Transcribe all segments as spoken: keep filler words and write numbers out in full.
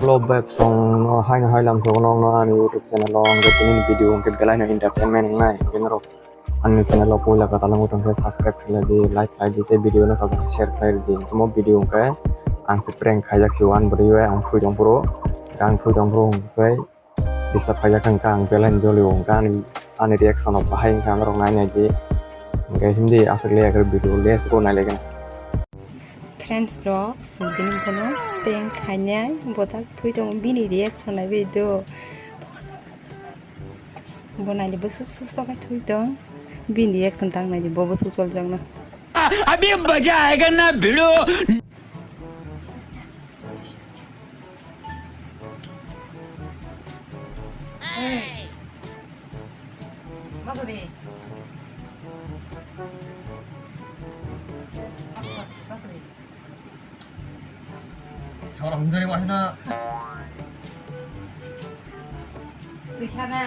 Hello, beb, song no haino hai lam sogo nong no ani YouTube channel o, hwnkhe tini video hwnkhe belai no entertainment wngnai, hwnkhe norok ani channel o puila kwtal wngwi tongkhe subscribe khlai di, like khlai di, tei video no sajak share khlai di. Omo video hwnkhe ang se prank khaijak se, ani bwrwi bai ang thwi tong phuru, ang thwi tong phuru hwnkhe disturb khaijak kha, hwnkhe ang belai no joli o, hwnkhe ani, ani reaction rok bahai wngkha norok nai nai di, hwnkhe himdi aswk le video let's go nai lai gana. Friends rok, sini bono prank khainai, bothak thwi tongo, bini reaction nai bai do. Bo nai di bwswk susto khai thwi tong, bini reaction tang nai di, bo bwswk chol jak no. अभी मजा आएगा ना भिड़ो। Bakri. Bakri. Bakri. Sabar, hum jari wahina. Tuisana.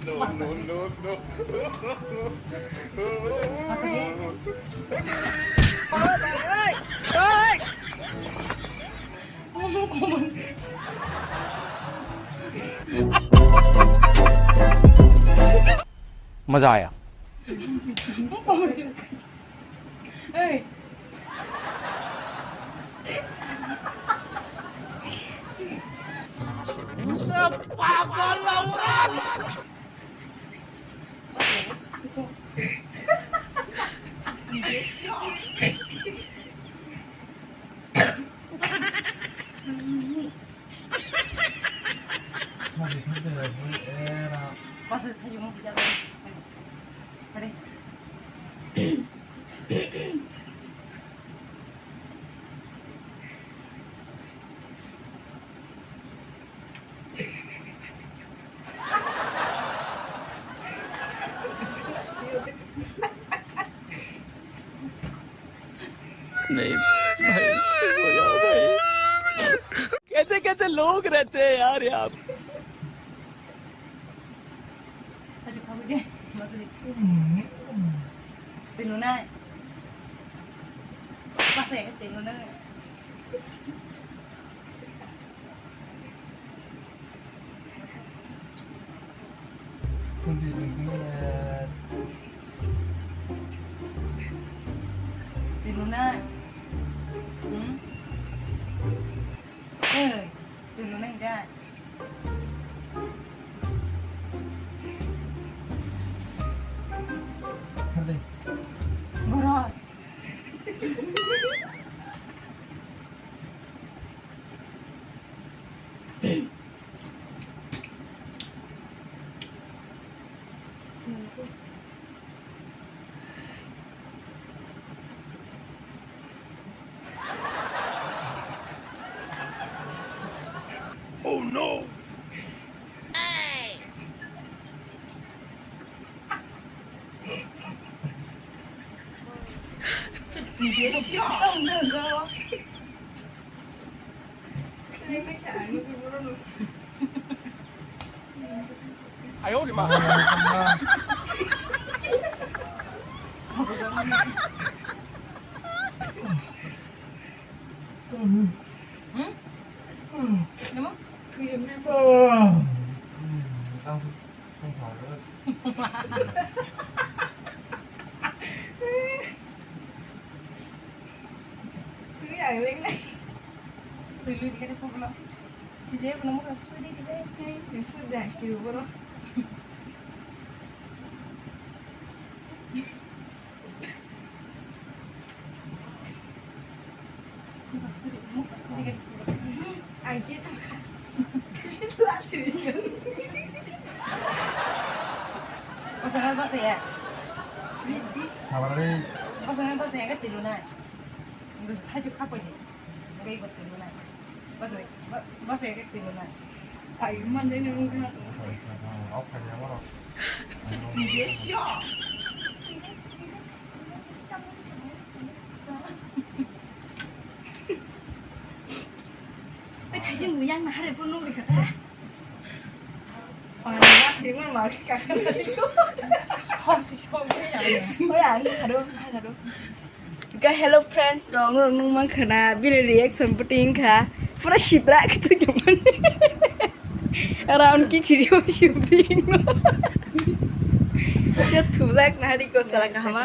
No, no, no, no. Bakri. मजा आया। नहीं भाई, भाई, कैसे कैसे लोग रहते हैं यार यहाँ पे। Twi luna. Hmm? Oi, twi luna hingka. Borok. Oh no! Hmm? Nama? Twi ang lengnai. Twi lui dikhe de poglo. Sije bono mokhe sui di khe. Twi sui da khe boro. Bwskango bwsaya. Bwskango bwsaya khe twi luna. Hai twi kha poi di. Bwsaya khe twi luna. Bwsaya khe twi luna. Ai, manjai ni wngkha. Bai thaising bo yang nahare bo nugri kha ta. Pani ba thwimani ma khe kakha nai. Hoi, ang kha do, ang kha do. Ka hello friends, rong rong nung mang khana bini reaction puting kha pura sitra kitu jaman. Round kick siri o shooting. Ya thulak nari ko sala kahama.